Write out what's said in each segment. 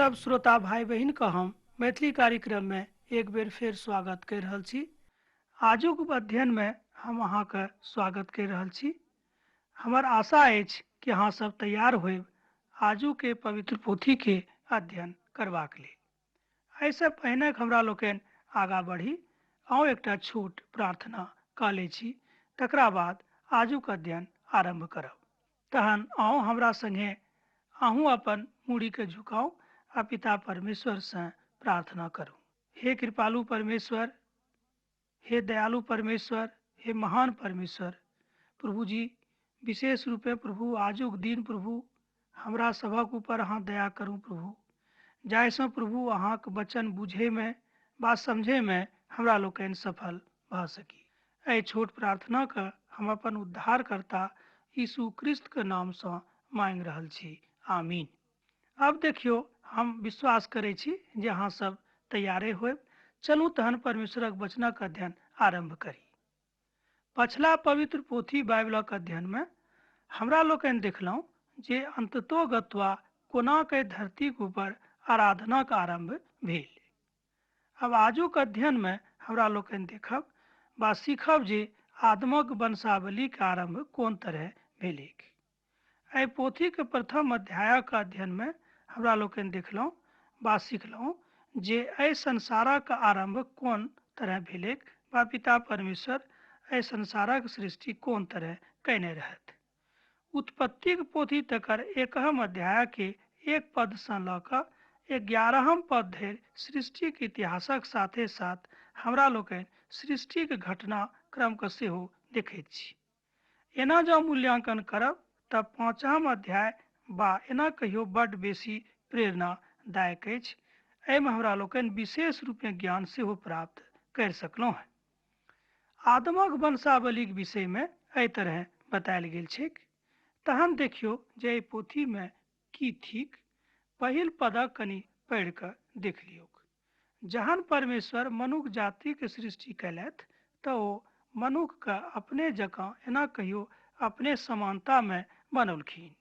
सब श्रोता भाई बहिन के हम मैथिली कार्यक्रम में एक बेर फेर स्वागत कर रहल छी। आजुक अध्ययन में हम अहाँके स्वागत कर रहल छी। हमर आशा अछि कि अहाँ सब तैयार होयब आजू के पवित्र पोथी के अध्ययन करबाक लेल। एहिसँ पहिने हमरा लोकनि आगाँ बढ़ी, आउ एकटा छोट प्रार्थना कऽ लै छी, तकरा बाद आजुक अध्ययन आरम्भ करब। तहन आउ हमरा संगे अहूँ अपन मूड़ीके झुकाउ आ पिता परमेश्वरसँ प्रार्थना करू। हे कृपालु परमेश्वर, हे दयालु परमेश्वर, हे महान परमेश्वर प्रभु जी, विशेष रूपे प्रभु आजुक दिन प्रभु हमरा सभक ऊपर अहाँ दया करू प्रभु, जाहिसँ प्रभु अहाँक वचन बुझैमे वा समझैमे हमरा लोकनि सफल भऽ सकी। एहि छोट प्रार्थनाके हम अपन उद्धारकर्ता यीशु क्रिस्तके नामसँ मांगि रहल छी, आमीन। आब देखियौ, हम विश्वास करै छी जे अहाँ सब तैयारे होयब। चलू तहन परमेश्वरक वचनक अध्ययन आरम्भ करी। पछिला पवित्र पोथी बाइबलक अध्ययन में हमरा लोकनि देखलहुँ जे अंततोगत्वा कोना के धरतीक ऊपर आराधनाक आरम्भ भेल। आब आजुक अध्ययन में हमरा लोकनि देखब वा सीखब जे आदमक वंशावलीक आरम्भ कोन तरह भेलैक। एहि पोथीक प्रथम अध्यायक अध्ययन में हमरा लोकनि देखलहुँ वा सिखलहुँ जे एहि संसारक आरम्भ कोन तरह भेलैक वा पिता परमेश्वर एहि संसारक सृष्टि कोन तरह कयने रहथि। उत्पत्तिक पोथी तकर एकहम अध्याय के एक पद सँ लऽ कऽ 11 पद धरि सृष्टिक इतिहासक साथे साथ हमरा लोकनि सृष्टिक घटना क्रमके सेहो देखैत छी। एना जँ मूल्यांकन करब तऽ 5म अध्याय बा एना कहियो बड्ड बेसी प्रेरणादायक अछि। एहिमे हमरा लोकनि विशेष रूपे ज्ञान सेहो प्राप्त करि सकलहुँ हेँ। आदमक वंशावलीक विषयमे एहि तरहे बतायल गेल छैक। तहन देखियौ जे एहि पोथीमे की थिक। पहिल पदक कनि पढ़ि कऽ देख लियौक। जहन परमेश्वर मनुख जातिक सृष्टि कयलथि तऽ ओ मनुखके अपने जकाँ एना कहियो अपने समानतामे बनौलखिन।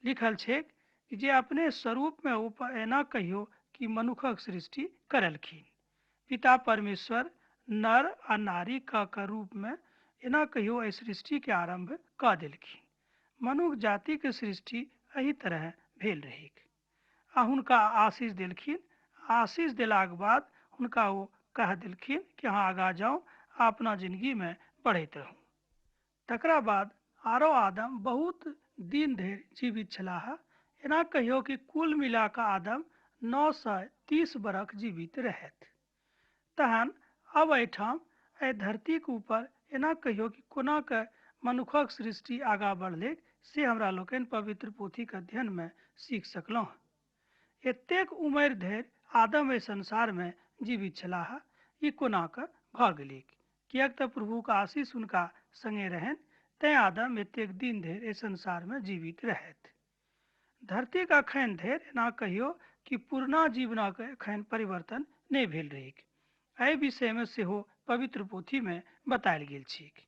लिखल छैक जे अपने स्वरूपमे ओ एना कहियो कि मनुखक सृष्टि करलखिन। पिता परमेश्वर नर आ नारी के रूपमे एना कहियो एहि सृष्टिके आरम्भ कऽ देलखिन। मनुख जातिक सृष्टि एहि तरह भेल रहैक। आ हुनका आशीष देलखिन। आशीष देलाक बाद हुनका ओ कह देलखिन कि अहाँ आगाँ जाउ आ अपना जिंदगीमे बढ़ैत रहू। तकरा बाद आरो आदम बहुत दिन धरि जीवित छलाह। एना कहियो कि कुल मिला कऽ आदम 930 बरख जीवित रहथि। तहन अब एहिठाम एहि धरतीक ऊपर एना कहियो कि कोना के मनुखक सृष्टि आगाँ बढ़लैक से हमरा लोकनि पवित्र पोथीक अध्ययनमे सीख सकलहुँ। एतेक उमरि धरि आदम एहि संसारमे जीवित छलाह, ई कोना कऽ भऽ गेलैक? किएक तऽ प्रभुक आशीष हुनका संगे रहनि, तेँ आदम एतेक दिन धरि एहि संसारमे जीवित रहथि। धरतीक अखन धरि एना कहियो कि पुरना जीवनक एखन परिवर्तन नहि भेल रहैक। एहि विषयमे सेहो पवित्र पोथीमे बतायल गेल छैक।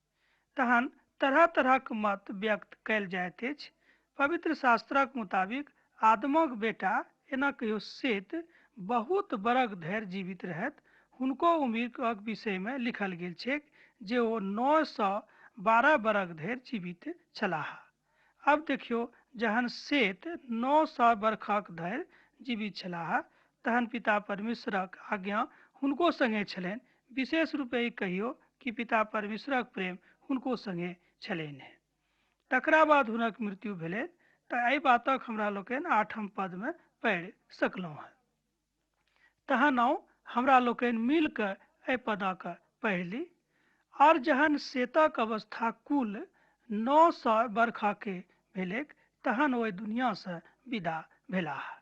तहन तरह तरहक मत व्यक्त कयल जाइत अछि। पवित्र शास्त्रक मुताबिक आदमक बेटा एना कहियो सेत बहुत बरख धरि जीवित रहथि। हुनको उम्रक विषयमे लिखल गेल छैक जे ओ 912 बरख धरि जीवित छलाह। अब देखियौ, जहन सेत 900 बरखक धरि जीवित छलाह तहन पिता परमेश्वरक आज्ञा हुनको संगे छलनि। विशेष रूपे ई कहियो कि पिता परमेश्वरक प्रेम हुनको संगे छलनि। तकरा बाद हुनक मृत्यु भेलनि तऽ एहि बातक हमरा लोकनि 8म पदमे पढ़ि सकलहुँ हेँ। तहन आउ हमरा लोकनि मिल कऽ एहि पदक पढ़ि ली। और जहन सेतक अवस्था कुल 900 बरखके भेलैक तहन ओहि दुनियासँ विदा भेलाह।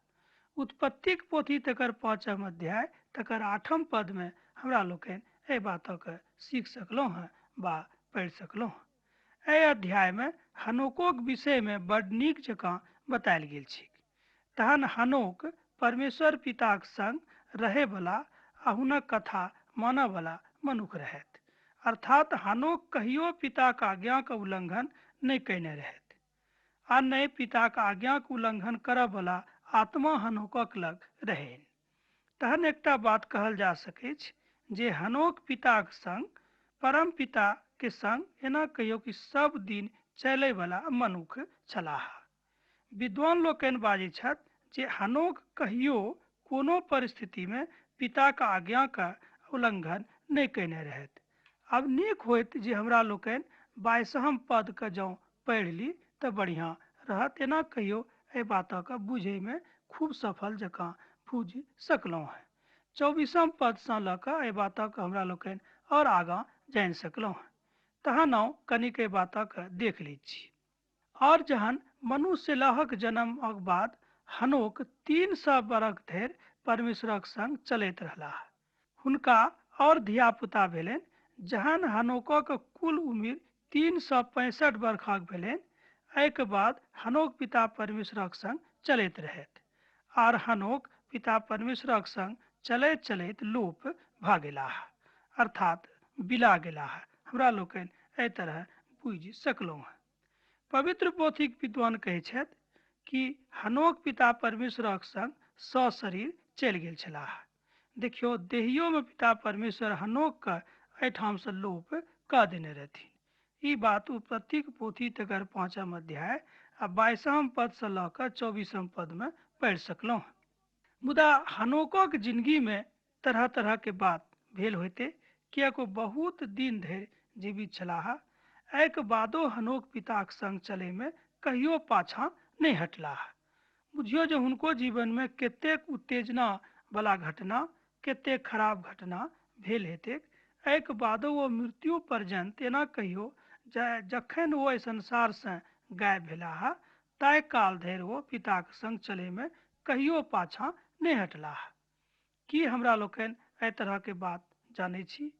उत्पत्तिक पोथी तकर 5म अध्याय तकर 8म पदमे हमरा लोकनि एहि बातक सीख सकलहुँ हेँ वा पढ़ि सकलहुँ हेँ। एहि अध्यायमे हनोकोक विषयमे बड नीक जकाँ बतायल गेल छैक। तहन हनोक परमेश्वर पिताक संग रहैवला आ हुनक कथा मानऽवला मनुख रहथि। अर्थात हनोक कहियो पिताक आज्ञाक उल्लंघन नहि कयने रहथि आ नहि पिताक आज्ञाक उल्लंघन करऽवला आत्मा हनोकक लग रहनि। तहन एकटा बात कहल जा सकैछ जे हनोक पिताक संग, परम पिता के संग, एना कहियो कि सब दिन चलय वाला मनुख छलाह। विद्वान लोकनि बाजै छथि जे हनोक कहियो कोनो परिस्थिति में पिताक आज्ञाक उल्लंघन नहि कयने रहथि। आब नीक होइत जे हमरा लोकनि 22 पद के जँ पढ़ि ली तऽ बढ़िया रहत। एना कहियो एहि बातक बुझै में खूब सफल जकाँ बुझि सकलहुँ हेँ। 24 पद सँ लऽ कऽ एहि बातक हमरा लोकनि आओर आगाँ जानि सकलहुँ हेँ। तहन आउ कनिक एहि बातक देख लैत छी। और जहन मनुष्यलहक जन्मक बाद हनोक 300 बरख धरि परमेश्वरक संग चलैत रहलाह। हुनका और धिया-पुता भेलनि। जहन हनोकक कुल उमिर 365 बरखक भेलनि, एहिके बाद हनोक पिता परमेश्वरक संग चलैत रहथि। आर हनोक पिता परमेश्वरक संग चलैत चलैत लोप भऽ गेलाह, अर्थात बिला गेलाह। हमरा लोकनि एहि तरह बुझि सकलहुँ हेँ। पवित्र पोथीक विद्वान कहै छथि कि हनोक पिता परमेश्वरक संग सशरीर चलि गेल छलाह। देखियौ, देहियो में पिता परमेश्वर हनोक के एहिठाम से लोप कऽ देने रहथिन। ई बात उत्पत्तिक पोथी तकर 5 अध्याय आ 22 पद से लऽ कऽ 24 पद में पढ़ि सकलहुँ। मुदा हनोकक जिंदगी में तरह तरह के बात भेल होइते, किएक ओ बहुत दिन धरि जीवित छलाह। एहिके बादो हनोक पिताक संग चलय में कहियो पाछाँ नहि हटलाह। बुझियौ जे हुनको जीवन में कतेक उत्तेजना वाला घटना, कतेक खराब घटना भेल हेतैक। एहिके बादो ओ मृत्यु पर्यंत, एना कहियो जखन ओ एहि संसार से गायब भेलाह ताहि काल धरि ओ पिताक संग चलय में कहियो पाछाँ नहि हटलाह। की हमरा लोकनि एहि तरह के बात जानै छी?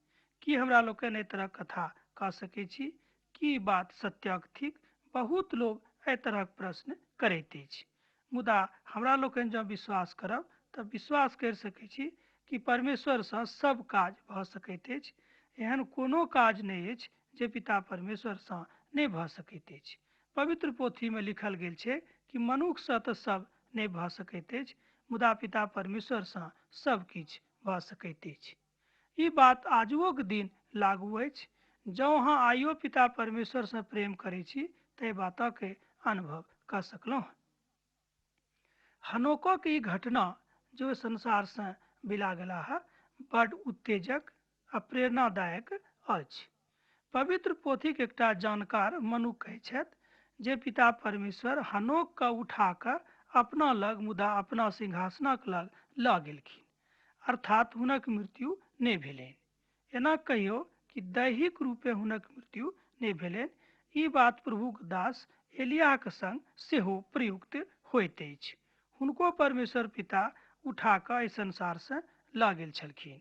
की हमरा लोकनि एहि तरह कथा कह सकै छी? की बात सत्यक थिक? बहुत लोग एहि तरहक प्रश्न करैत अछि। मुदा हमरा लोकनि जँ विश्वास करब तऽ विश्वास करि सकै छी कि परमेश्वरसँ सब काज भऽ सकैत अछि। एहन कोनो काज नहि अछि जे पिता परमेश्वरसँ नहि भऽ सकैत अछि। पवित्र पोथी में लिखल गेल छै कि मनुखसँ तऽ सब नहि भऽ सकैत अछि, मुदा पिता परमेश्वरसँ सब किछु भऽ सकैत अछि। ई बात आजुओक दिन लागू अछि। जँ अहाँ आइयो पिता परमेश्वरसँ प्रेम करै छी तऽ एहि बातक अनुभव कऽ सकलहुँ। हनोकक ई घटना जो ओहि संसारसँ बिला गेलाह बड उत्तेजक आ प्रेरणादायक अछि। पवित्र पोथीक एकटा जानकार मनुख कहै छथि जे पिता परमेश्वर हनोक के उठा कऽ अपना लग, मुदा अपना सिंहासनक लग लऽ गेलखिन, अर्थात हुनक मृत्यु नहि भेलनि। एना कहियो कि दैहिक रूपे हुनक मृत्यु नहि भेलनि। ई बात प्रभुक दास एलियाक संग सेहो प्रयुक्त होइत अछि। हुनको परमेश्वर पिता उठा कऽ एहि संसारसँ लऽ गेल छलखिन।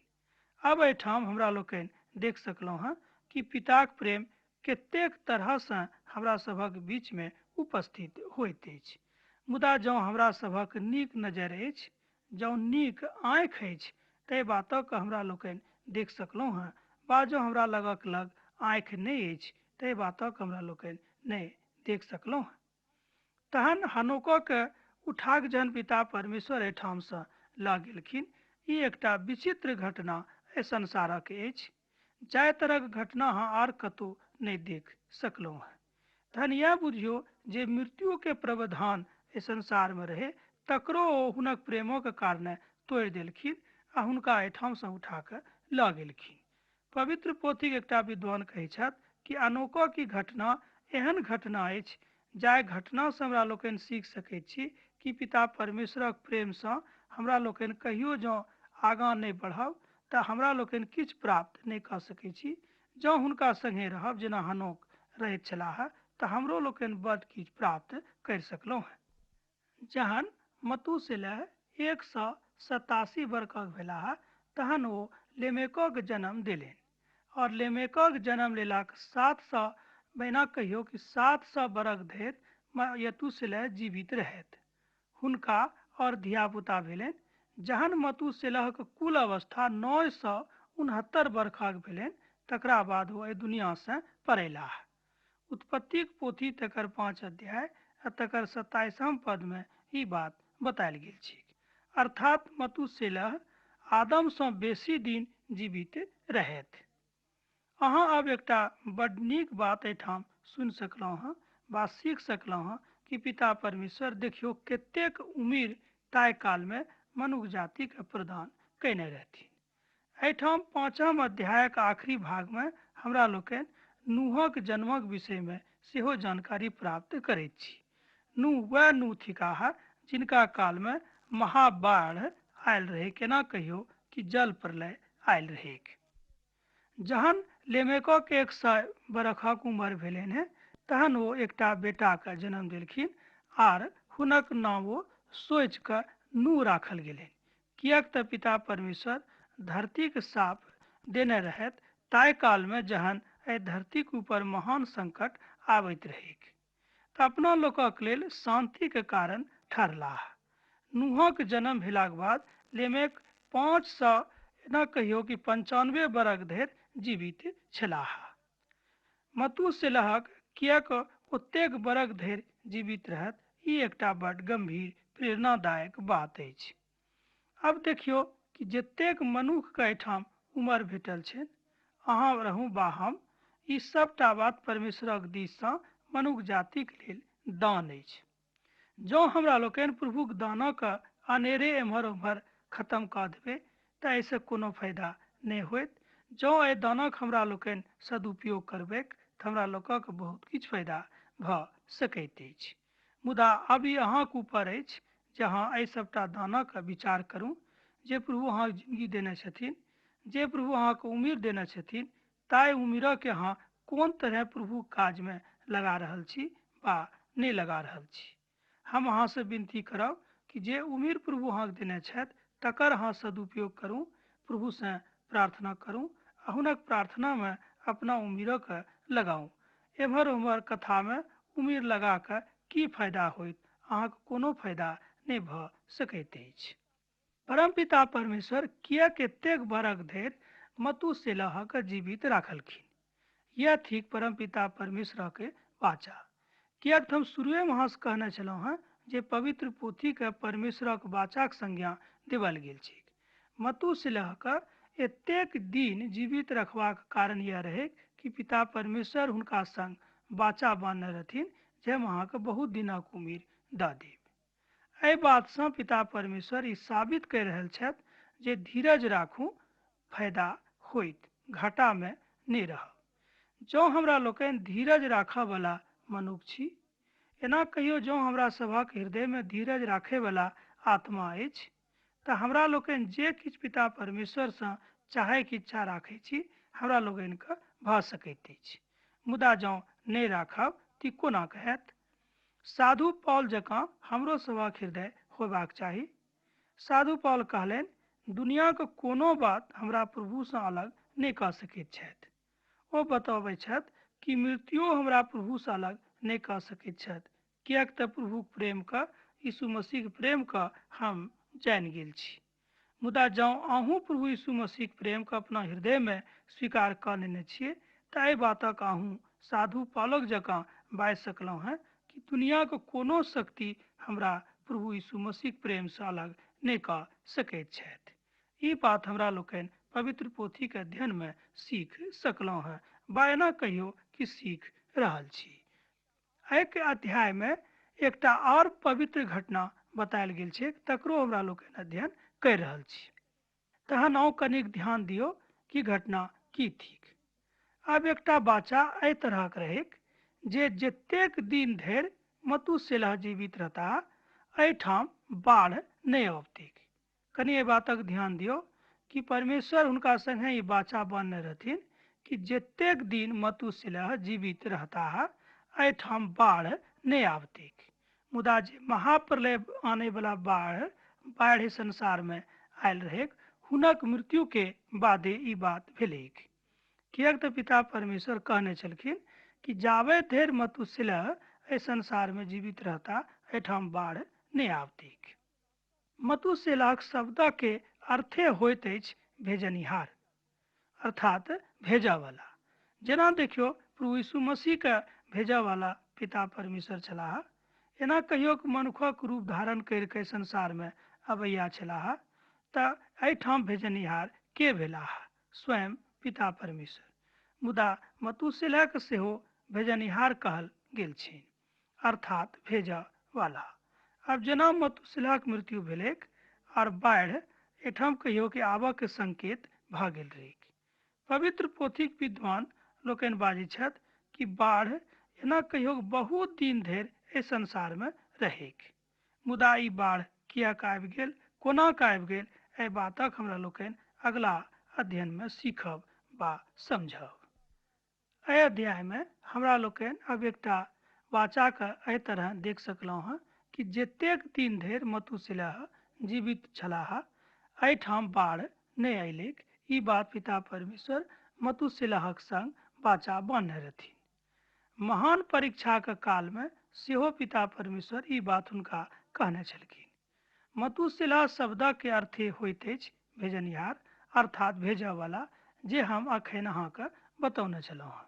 अब एहिठाम हमरा लोकनि देख सकलहुँ हँ कि पिताक प्रेम कतेक तरहसँ हमरा सभक बीच में उपस्थित होइत अछि। मुदा जँ हमरा सभक नीक नजर अछि, जँ नीक आँखि अछि, ताहि बातक हमरा लोकनि देख सकलहुँ हँ, वा जँ हमरा लगक लग आँखि नहि अछि, ताहि बातक हमरा लोकनि नहि देख सकलहुँ हँ। तहन हनोकक उठाक जहन पिता परमेश्वर एहिठामसँ लऽ गेलखिन, ई एकटा विचित्र घटना एहि संसारक अछि। जाहि तरहक घटना अहाँ आर कतहु नहि देख सकलहुँ हँ। तहन इएह बुझियौ जे मृत्युके प्रावधान एहि संसारमे रहै, तकरो ओ हुनक प्रेमक कारणे तोड़ि देलखिन आ हुनका एहिठामसँ उठा कऽ लऽ गेलखिन। पवित्र पोथीक एकटा विद्वान कहै छथि कि अनोकक ई घटना एहन घटना अछि जाहि घटनासँ हमरा लोकनि सीख सकैत छी कि पिता परमेश्वरक प्रेमसँ हमरा लोकनि कहियो जँ आगाँ नहि बढ़ब तऽ हमरा लोकनि किछु प्राप्त नहि कऽ सकैत छी। जँ हुनका संगे रहब जेना हनोक रहैत छलाह तऽ हमरो लोकनि बड किछु प्राप्त करि सकलहुँ हँ। जहन मतूशेलह 187 बरखक भेलाह तहन ओ लेमेकक जन्म देलनि। और लेमेकक जन्म लेलाक 700, एना कहियो कि 700 बरख धरि यतूशेलह जीवित रहथि। हुनका और धियापुता भेलनि। जहन मतूशेलहक कुल अवस्था 969 बरखक भेलनि तकरा बाद ओ एहि दुनियासँ पड़ैलाह। उत्पत्तिक पोथी तकर 5 अध्याय आ तकर 27 पदमे ई बात बतायल गेल छैक। अर्थात मतूशेलह आदमसँ बेसी दिन जीवित रहथि। अहाँ आब एकटा बड नीक बात एहिठाम सुनि सकलहुँ हँ वा सीख सकलहुँ हँ कि पिता परमेश्वर देखियौ कतेक उम्र ताहि कालमे मनुख जातिके प्रदान कयने रहथिन। एहिठाम 5म अध्यायक आखिरी भागमे हमरा लोकनि नूहक जन्मक विषयमे सेहो जानकारी प्राप्त करैत छी। नूह वएह नूह थिकाह जिनका कालमे महाबाढ़ आयल रहै, केना कहियौ कि जल प्रलय आयल रहैक। जहन लेमेकक 100 बरखक उमर भेलनि हेँ तहन ओ एकटा बेटाके जन्म देलखिन आर हुनक नाम ओ सोचि कऽ नूह राखल गेलनि, किएक तऽ पिता परमेश्वर धरतीक साप देने रहथि ताहि कालमे जहन एहि धरतीक ऊपर महान संकट आबैत रहैक तऽ अपना लोकक लेल शान्तिके कारण ठहरलाह। नूहक जन्म भेलाक बाद लेमेक 500 एना कहियौ कि 95 बरख धरि जीवित छलाह। मतूशेलहक किएक ओतेक बरख धरि जीवित रहत, ई एकटा बड गंभीर प्रेरणादायक बात अछि। आब देखियौ कि जतेक मनुखके एहिठाम उमर भेटल छनि, अहाँ रहू बा हम, ई सबटा बात परमेश्वरक दिससँ मनुख जातिक लेल दान अछि। जँ हमरा लोकनि प्रभुक दानक अनेरे एम्हर ओम्हर खत्म कऽ देबै तऽ एहिसँ कोनो फायदा नहि होयत। जँ एहि दानक हमरा लोकनि सदुपयोग करबैक तऽ हमरा लोकक बहुत किछु फायदा भऽ सकैत अछि। मुदा आब ई अहाँक ऊपर अछि जे अहाँ एहि सबटा दानक विचार करू। जे प्रभु अहाँके जिंदगी देने छथिन, जे प्रभु अहाँके उम्र देने छथिन, ताहि उम्रके अहाँ कोन तरह प्रभु काजमे लगा रहल छी वा नहि लगा रहल छी। हम अहाँसँ विनती करब कि जे उम्र प्रभु अहाँके देने छथि तकर अहाँ सदुपयोग करू, प्रभुसँ प्रार्थना करू आ हुनक प्रार्थनामे अपना उम्रके लगाउ। एम्हर ओम्हर कथामे उम्र लगा कऽ की फायदा होइत? अहाँके कोनो फायदा नहि भऽ सकैत अछि। परमपिता परमेश्वर किएक एतेक बरख धरि मतूशेलहके जीवित राखलखिन? यह थिक परमपिता परमेश्वरके वाचा। किएक तऽ हम शुरुएमे अहाँसँ कहने छलहुँ हेँ जे पवित्र पोथीके परमेश्वरक वाचाक संज्ञा देवल गेल छैक। मतूशेलहके एतेक दिन जीवित रखबाक कारण यह रहै कि पिता परमेश्वर हुनका संग वाचा बान्हने रहथिन जे हम अहाँके बहुत दिनक उम्र दऽ देब। एहि बातसँ पिता परमेश्वर ई साबित करि रहल छथि जे धीरज राखू, फायदा होइत, घाटामे नहि रहब। जँ हमरा लोकनि धीरज राखऽवला मनुख छी, एना कहियो जँ हमरा सभक हृदयमे धीरज राखयवला आत्मा अछि तऽ हमरा लोकनि जे किछु पिता परमेश्वरसँ चाहैके इच्छा राखै छी हमरा लोकनिके भऽ सकैत अछि। मुदा जँ नहि राखब तऽ कोना कऽ हैत? साधु पॉल जकाँ हमरो सभक हृदय होयबाक चाही। साधु पॉल कहलनि, दुनियाके कोनो बात हमरा प्रभुसँ अलग नहि कऽ सकैत छथि। ओ बतबै छथि कि मृत्युओ हमरा प्रभुसँ अलग नहि कऽ सकैत छथि, किएक तऽ प्रभुक प्रेमके, यीशु मसीहके प्रेमके हम जानि गेल छी। मुदा जँ अहूँ प्रभु यीशु मसीहक प्रेमके अपना हृदयमे स्वीकार कऽ लेने छियै तऽ एहि बातक अहूँ साधु पॉलक जकाँ बाजि सकलहुँ हेँ कि दुनियाके कोनो शक्ति हमरा प्रभु यीशु मसीहक प्रेमसँ अलग नहि कऽ सकैत छथि। ई बात हमरा लोकनि पवित्र पोथीके अध्ययनमे सीख सकलहुँ हेँ बा एना कहियौ कि सीख रहल छी। एहि अध्यायमे एकटा आओर पवित्र घटना बतायल गेल छै, तकरो हमरा लोकनि अध्ययन करि रहल छी। तहन आउ कनिक ध्यान दियौ कि घटना की थिक। आब एकटा बाचा एहि तरहक रहैक जे जतेक दिन धरि मतूशेलह जीवित रहता एहिठाम बाढ़ नहि अबतैक। कनि एहि बातक ध्यान दियौ कि परमेश्वर हुनका संगे ई बाचा बान्हने रहथिन कि जतेक दिन मतूशेलह जीवित रहता एहिठाम बाढ़ नहि आबतैक। मुदा जे महाप्रलय आनैवला बाढ़ि संसारमे आयल रहैक हुनक मृत्युके बादे ई बात भेलैक। किएक तऽ पिता परमेश्वर कहने छलखिन कि जाबे धरि मतूशेलह एहि संसारमे जीवित रहता एहिठाम बाढ़ नहि आबतैक। मतूशेलहक शब्दके अर्थे होइत अछि भेजनिहार, अर्थात भेजऽवला। जेना देखियौ प्रभु यीशु मसीहके भेजऽवला पिता परमेश्वर छलाह, एना कहियोक मनुखक रूप धारण करि के संसार में अबैया छलाह तऽ एहिठाम भेजनिहार के भेलाह? स्वयं पिता परमेश्वर। मुदा मतुसेलहके सेहो भेजनिहार कहल गेल छनि, अर्थात भेजऽ वाला। आब जेना मतुसेलहक मृत्यु भेलैक और बाढ़ि एहिठाम कहियो कि आबऽ के संकेत भऽ गेल रहैक। पवित्र पोथीक विद्वान लोकनि बाजै छथि कि बाढ़ि एना कहियो बहुत दिन धरि एहि संसार में रहैक। मुदा ई बाढ़ि किएक आबि गेल, कोना कऽ आबि गेल, एहि बातक हमरा लोकनि अगला अध्ययन में सीखब बा समझब। एहि अध्याय में हमरा लोकनि अब एकटा वाचा के एहि तरह देख सकलहुँ हँ कि जतेक दिन धरि मतुसेलह जीवित छलाह एहिठाम बाढ़ि नहि अयलैक। ई बात पिता परमेश्वर मतुसेलहक संग वाचा बान्हने रहथिन। महान परीक्षाक काल में सेहो पिता परमेश्वर ई बात हुनका कहने छलखिन। मतुसेलह शब्दक अर्थे होइत अछि भेजनिहार, अर्थात भेजऽवला, जे हम अखन अहाँके बतौने छलहुँ हँ।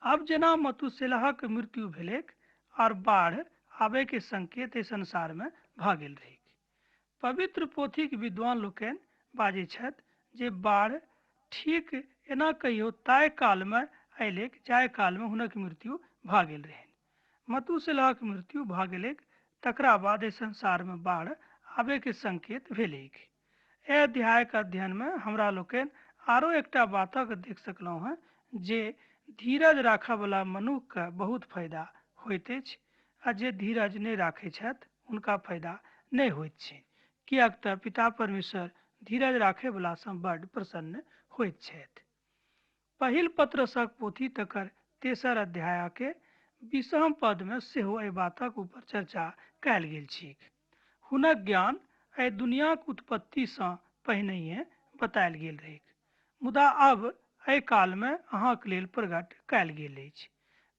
आब जेना मतुसेलहक मृत्यु भेलैक और बाढ़ि आबे के संकेत एहि संसार में भऽ गेल रहैक। पवित्र पोथीक विद्वान लोकनि बाजै छथि जे बाढ़ि ठीक एना कहियो ताहि काल में अयलैक जाहि काल में हुनक मृत्यु भऽ गेल रहनि। मतुसेलहक मृत्यु भऽ गेलैक तकरा बाद एहि संसार में बाढ़ि आबे के संकेत भेलैक। एहि अध्यायक अध्ययन में हमरा लोकनि आरो एकटा बातक देख सकलहुँ हँ जे धीरज राखऽ वला मनुखके बहुत फायदा होइत अछि आ जे धीरज नहि राखै छथि हुनका फायदा नहि होइत छनि, किएक तऽ पिता परमेश्वर धीरज राखै वला सँ बड्ड प्रसन्न होइत छथि। पहिल पत्रसक पोथी तकर तेसर अध्याय के 20 पद में सेहो एहि बातक ऊपर चर्चा कयल गेल छैक। हुनक ज्ञान एहि दुनियाक उत्पत्ति सँ पहिनहिए बतायल गेल रहैक, मुदा अब एहि काल में अहाँक लेल प्रकट कयल गेल अछि।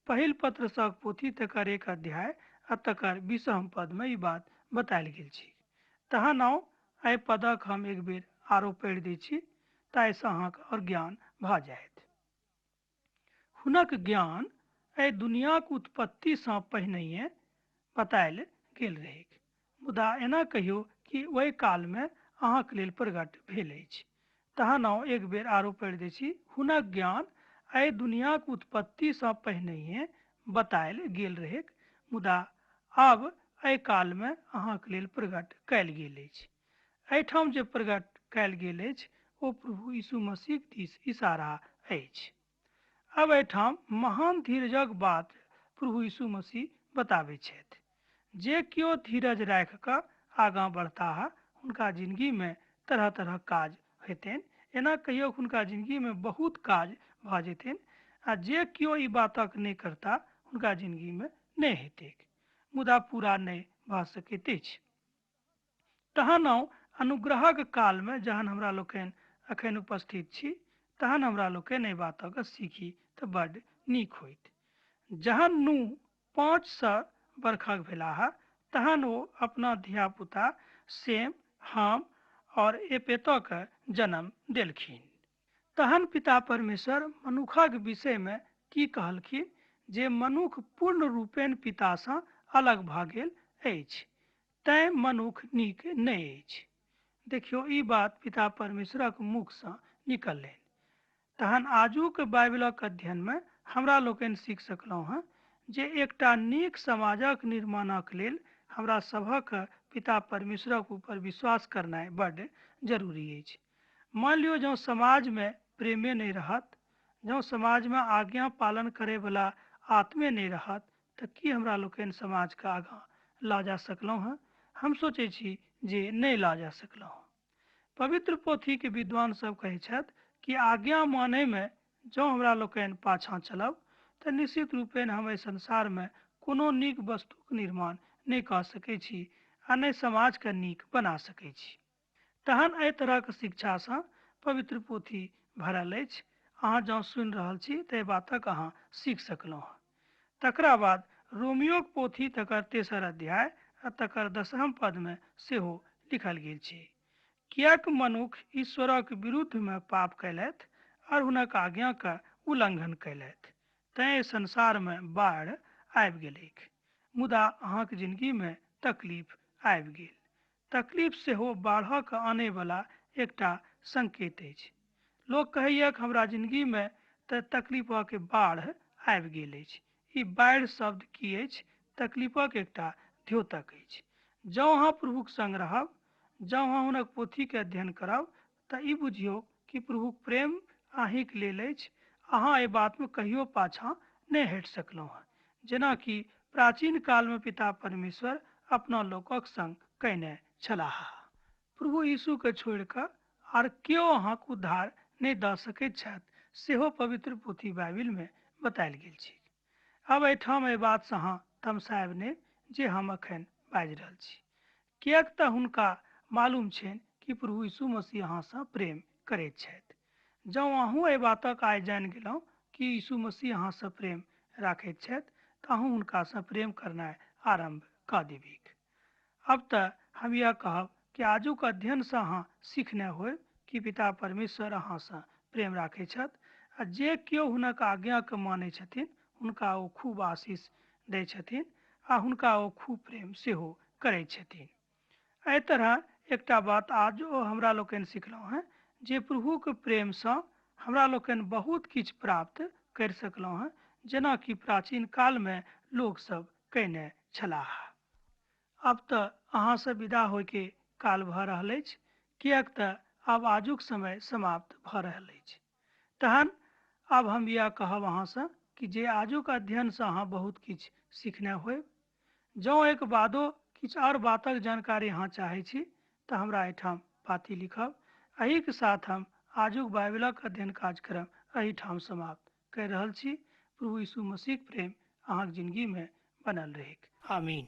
पहिल पत्रसक पोथी तकर 1 अध्याय आ तकर 20 पद में ई बात बतायल गेल छै। तहन आउ एहि पदक हम एक बेर आरो पढ़ि दै छी, ताहिसँ अहाँके और ज्ञान भऽ जायत। हुनक ज्ञान एहि दुनियाक उत्पत्ति सँ पहिनहिए बतायल गेल रहैक, मुदा एना कहियो कि ओहि काल में अहाँक लेल प्रकट भेल अछि। तहन आउ एक बेर आरो पढ़ि दै छी। हुनक ज्ञान एहि दुनियाक उत्पत्ति सँ पहिनहिए बतायल गेल रहैक, मुदा आब एहि काल में अहाँक लेल प्रकट कयल गेल अछि। एहिठाम जे प्रकट कयल गेल अछि ओ प्रभु यीशु मसीह दिस इशारा अछि। अब एहिठाम महान धीरजक बात प्रभु यीशु मसीह बताबै छथि। जे केओ धीरज राखि कऽ आगाँ बढ़ताह हुनका जिंदगी में तरह तरह काज हेतनि। एना कहियो हुनका जिंदगी में बहुत काज भऽ जेतनि आ जे केओ ई बातक नहि करता हुनका जिंदगी में नहि हेतैक, मुदा पूरा नहि भऽ सकैत अछि। तहन आउ अनुग्रहक काल में जहन हमरा लोकनि अखन उपस्थित छी तहन हमरा लोकनि एहि बातक सीखी तऽ बड्ड नीक होइत। जहन नूह 500 बरखक भेलाह तहन ओ अपना धियापुता सेम, हाम और एपेतोके जन्म देलखिन। तहन पिता परमेश्वर मनुखक विषय में की कहलखिन जे मनुख पूर्ण रूपेण पितासँ अलग भऽ गेल अछि, तैं मनुख नीक नहि अछि। देखियौ ई बात पिता परमेश्वरक मुखसँ निकललनि। तहन आजुक बाइबलक अध्ययन में हमरा लोकनि सीख सकलहुँ हँ जे एकटा नीक समाजक निर्माणक लेल हमरा सभक पिता परमेश्वरक ऊपर विश्वास करनाइ बड्ड जरूरी अछि। मान लियौ जँ समाज में प्रेमे नहि रहत, जँ समाज में आज्ञा पालन करैवला आत्मे नहि रहत, तऽ की हमरा लोकनि समाजके आगाँ लऽ जा सकलहुँ हँ? हम सोचै छी जे नहि लऽ जा सकलहुँ हँ। पवित्र पोथीके विद्वान सब कहै छथि कि आज्ञा मानैमे जँ हमरा लोकनि पाछाँ चलब तऽ निश्चित रूपेण हम एहि संसारमे कोनो नीक वस्तुक निर्माण नहि कऽ सकै छी आ नहि समाजके नीक बना सकै छी। तहन एहि तरहक शिक्षासँ पवित्र पोथी भरल अछि। अहाँ जँ सुनि रहल छी तऽ एहि बातक अहाँ सीख सकलहुँ हँ। तकरा बाद रोमियोक पोथी तकर 3 अध्याय आ तकर 10 पदमे सेहो लिखल गेल छै, किएक मनुख ईश्वरक विरुद्धमे पाप कयलथि और हुनक आज्ञाके उल्लंघन कयलथि, तैं संसारमे बाढ़ि आबि गेलैक। मुदा अहाँक जिनगीमे तकलीफ आबि गेल। तकलीफ सेहो बाढ़क आनयवला एकटा संकेत अछि। लोक कहैए हमरा जिनगीमे तऽ तकलीफक बाढ़ि आबि गेल अछि। ई बाढ़ि शब्द की अछि? तकलीफक एकटा द्योतक अछि। जँ अहाँ प्रभुक संग रहब, जँ अहाँ हुनक पोथीके अध्ययन करब, तऽ ई बुझियौ कि प्रभुक प्रेम अहीँके लेल अछि। अहाँ एहि बातमे कहियो पाछाँ नहि हटि सकलहुँ हँ, जेनाकि प्राचीन कालमे पिता परमेश्वर अपना लोकक संग कयने छलाह। प्रभु यीशुके छोड़ि कऽ आर केओ अहाँक उद्धार नहि दऽ सकैत छथि, सेहो पवित्र पोथी बाइबिलमे बतायल गेल छै। आब एहिठाम एहि बातसँ अहाँ तमसायब नहि जे हम एखन बाजि रहल छी, किएक तऽ हुनका मालूम छनि कि प्रभु यीशु मसीह अहाँसँ प्रेम करैत छथि। जँ अहूँ एहि बातक आइ जानि गेलहुँ कि यीशु मसीह अहाँसँ प्रेम राखैत छथि, तऽ अहूँ हुनकासँ प्रेम करनाइ आरम्भ कऽ देबिक। अब तऽ हम इएह कहब कि आजुक अध्ययनसँ अहाँ सीखने होयब कि पिता परमेश्वर अहाँसँ प्रेम राखै छथि, आ जे केओ हुनक आज्ञाके मानै छथिन हुनका ओ खूब आशीष दै छथिन आ हुनका ओ खूब प्रेम सेहो करै छथिन। एहि तरह एकटा बात आजो हमरा लोकनि सिखलहुँ हेँ जे प्रभुके प्रेमसँ हमरा लोकनि बहुत किछु प्राप्त करि सकलहुँ हेँ, जेनाकि प्राचीन कालमे लोकसभ कयने छलाह। आब तऽ अहाँसँ विदा होइके काल भऽ रहल अछि, किएक तऽ आब आजुक समय समाप्त भऽ रहल अछि। तहन आब हम इएह कहब अहाँसँ कि जे आजुक अध्ययनसँ अहाँ बहुत किछु सीखने होयब। जँ एहिके बादो किछु आओर बातक जानकारी अहाँ चाहै छी तऽ हमरा एहिठाम पाती लिखब। एहिके साथ हम आजुक बाइबिलक अध्ययन कार्यक्रम एहिठाम समाप्त करि रहल छी। प्रभु यीशु मसीहक प्रेम अहाँक जिनगीमे बनल रहैक। आमीन।